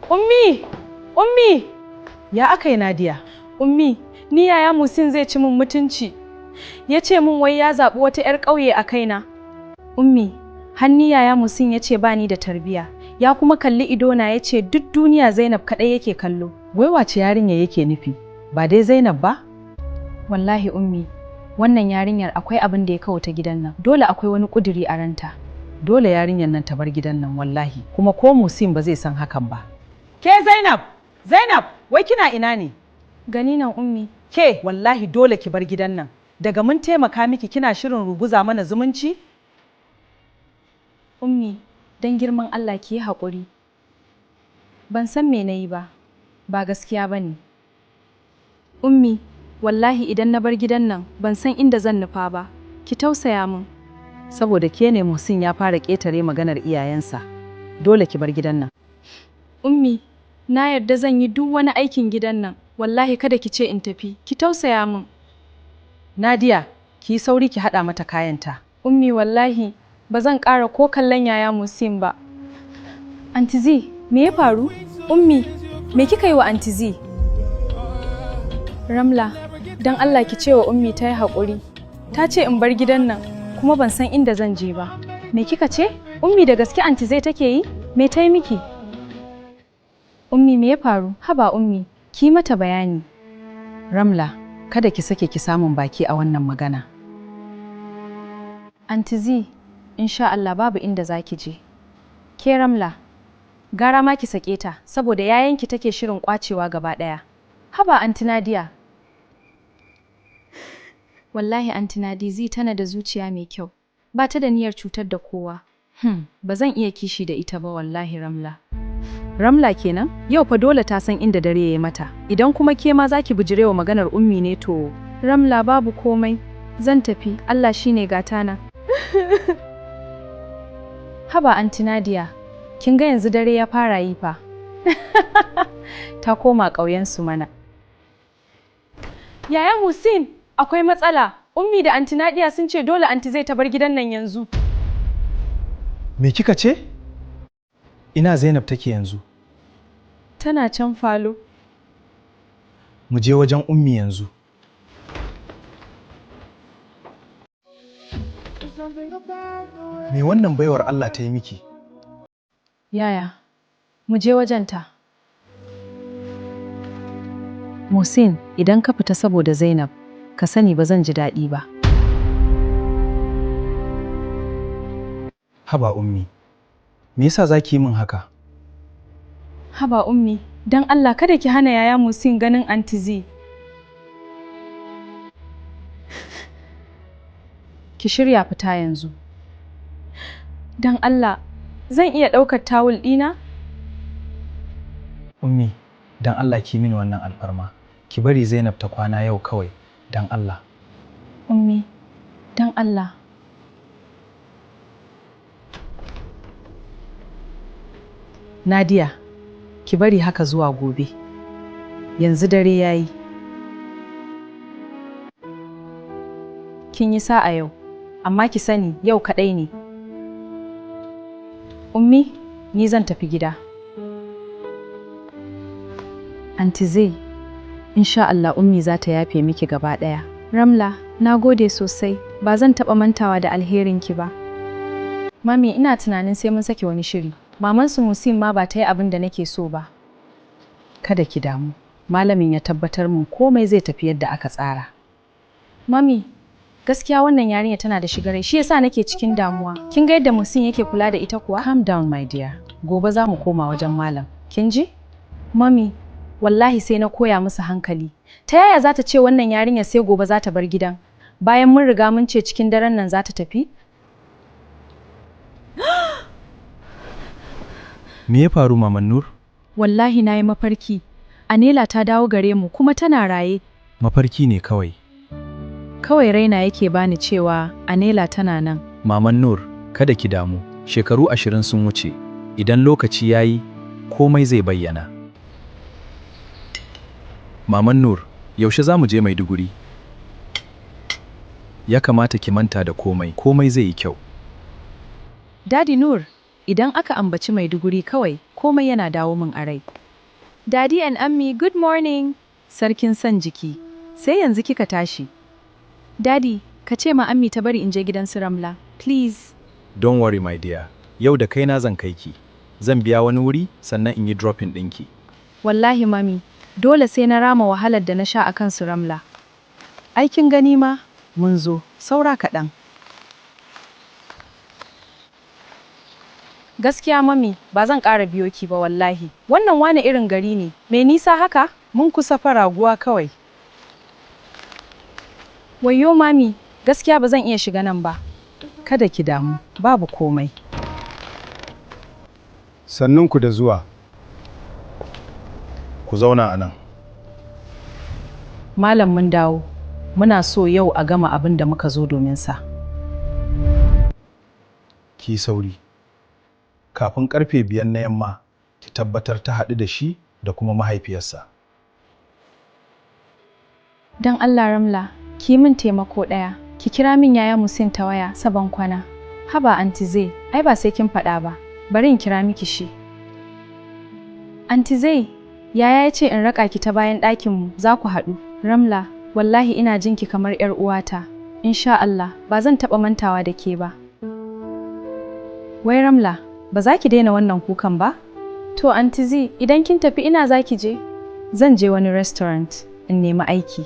Ummi! Ummi! Ya aka yi, Nadiya? Ummi, ni yaya Musin zai ci min mutunci. Ya ce min wai ya zaɓi wata 'yar ƙauye a kaina. Ummi, hanni yaya Musin ya ce ba ni da tarbiya. Ya kuma kalli idona ya ce duk duniya Zainab kaɗai yake kallo. Wai wace yarinya yake nufi? Ba dai Zainab ba? Wallahi Ummi, wannan yarinyar akwai abin da ya kawo ta gidan nan. Dole akwai wani ƙuduri a ranta. Dole yarinyar nan ta bar gidan nan wallahi, kuma ko Musin ba zai san hakan ba. Ke Zainab, Zainab, wai kina ina ne? Gani nan, Ummi. Ke wallahi dole ki bar gidan nan. Daga mun taimaka miki kina shirin ruguza mana zumunci? Ummi, don girman Allah ki yi haƙuri. Ban san me na yi ba, ba gaskiya ba ne. Ummi, wallahi idan na bar gidan nan ban san inda zan nufa ba. Ki tausaya min. Saboda ke ne Musin ya fara ƙetare maganar iyayensa. Dole ki bar gidan nan. Ummi, na yarda zan yi duk wani aikin gidan nan. Wallahi kada ki ce in tafi, ki tausaya min. Nadiya, ki yi sauri ki haɗa mata kayanta. Ummi, wallahi ba zan ƙara ko kallon yaya Musin ba. Aunty Z, me ya faru? Ummi, me kika yi wa Aunty Z? Ramla, don Allah ki ce wa Ummi ta yi haƙuri. Ta ce in bar gidan nan, kuma ban san inda zan je ba. Me kika ce? Ummi, da gaske Aunty Z take yi? Me ta yi miki? Ummi, me ya faru? Haba Ummi, ki mata bayani. Ramla, kada ki sake ki samun baki a wannan magana. Aunty Z, insha Allah babu inda za ki je. Ke Ramla, gara ma ki sake ta, saboda yayanki take shirin kwacewa gaba ɗaya. Haba Aunty Nadiya. Wallahi Aunty Nadi Z tana da zuciya mai kyau. Ba ta da niyyar cutar da kowa. Ba zan iya kishi da ita ba wallahi, Ramla. Ramla kenan? Yau fa dole ta san inda dare ya yi mata. Idan kuma ke ma za ki bijirewa maganar Ummi ne, to Ramla, babu komai. Zan tafi, Allah shine gatana. Haba Aunty Nadia, kin ga yanzu dare ya fara yi fa. Ta koma ƙauyensu mana. Yaya Musin, akwai matsala. Ummi da Aunty Nadia sun ce dole Aunty zai ta bar gidan nan yanzu. Me kika ce? Ina Zainab take yanzu? Tana can falo. Mu je wajen Ummi yanzu. Me wannan baiwar Allah ta yi miki? Yaya, mu je wajenta. Musin, idan ka fita saboda Zainab, ka sani ba zan ji daɗi ba. Haba Ummi. Me yasa za ki yi min haka? Haba Ummi, don Allah kada ki hana yaya Musin ganin Aunty Z. Ki shirya fita yanzu. Don Allah, zan iya ɗaukar tawul ɗina? Ummi, dan Allah ki mini wannan alfarma. Ki bari Zainab ta kwana yau kawai, dan Allah. Ummi, don Allah. Nadia, ki bari haka zuwa gobe. Yanzu dare yayi. Kin yi sa'a yau, amma ki sani yau kaɗai ne. Ummi, ni zan tafi gida. Aunty Zai, insha Allah Ummi za ta yafe miki gaba ɗaya. Ramla, na gode sosai, ba zan taɓa mantawa da alherinki ba. Mami, ina tunanin sai mun sake wani shiri. Maman su Musin ma ba ta yi abin da nake so ba. Kada ki damu. Malamin ya tabbatar mun komai zai tafi yadda aka tsara. Mami, gaskiya wannan yarinya tana da shigarai, shi yasa nake cikin damuwa. Kin ga yadda Musin yake kula da ita kuwa? Calm down, my dear. Gobe za mu koma wajen malam. Kin ji? Mami, wallahi sai na koya musu hankali. Ta yaya za ta ce wannan yarinya sai gobe za ta bar gidan? Bayan mun riga mun ce cikin daren nan za ta tafi? Me ya faru, Maman Nur? Wallahi na yi mafarki. Anela ta dawo gare mu kuma tana raye. Mafarki ne kawai. Kawai raina yake bani cewa Anela tana nan. Maman Nur, kada ki damu. Shekaru 20 sun wuce. Idan lokaci ya yi, komai zai bayyana. Maman Nur, yaushe za mu je Maiduguri? Ya kamata ki manta da komai, komai zai yi kyau. Daddy Nur, Idan aka ambaci Maiduguri kawai, komai yana dawo min a rai. Daddy and Ammi, good morning. Sarkin san jiki, sai yanzu kika tashi. Daddy, ka ce ma Ammi ta bari in je gidan su Ramla. Please. Don't worry my dear, yau da kaina zan kai ki. Zan biya wani wuri sannan in yi dropping ɗinki. Wallahi mami, dole sai na rama wahalar da na sha akan su Ramla. Ai kin gani ma, mun zo, saura kaɗan. Gaskiya mami, ba zan ƙara biyo ki ba wallahi. Wannan wane irin gari ne? Mai nisa haka? Mun kusa faraguwa kawai. Wayyo mami, gaskiya ba zan iya shiga nan ba. Kada ki damu, babu komai. Sannunku da zuwa. Ku zauna a nan. Malam mun dawo. Muna so yau a gama abin da muka zo domin sa. Ki sauri. Kafin karfe 5 na yamma, ki tabbatar ta haɗu da shi da kuma mahaifiyarsa. Don Allah Ramla, ki yi min taimako ɗaya. Ki kira min yaya Musin ta waya saban kwana. Haba anti zai, ai ba sai kin faɗa ba. Bari in kira miki shi. Anti zai, yaya ya ce in raka ki ta bayan ɗakinmu za ku haɗu. Ramla, wallahi ina jin ki kamar 'yar uwata. Insha Allah, ba zan taɓa mantawa da ke ba. Wai Ramla, Ba za ki daina wannan kukan ba? To anti zai, idan kin tafi ina za ki je? Zan je wani restaurant in nemi aiki.